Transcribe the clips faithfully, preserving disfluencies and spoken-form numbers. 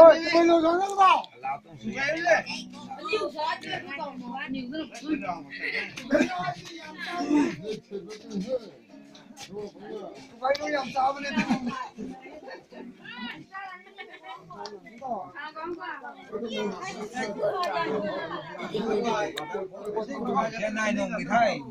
Oi, tumei lu zang na ba? Tumei lu yam sa ba ni. Nai nung mi thei.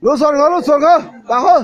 Lu son nga, lu son nga, ta ho.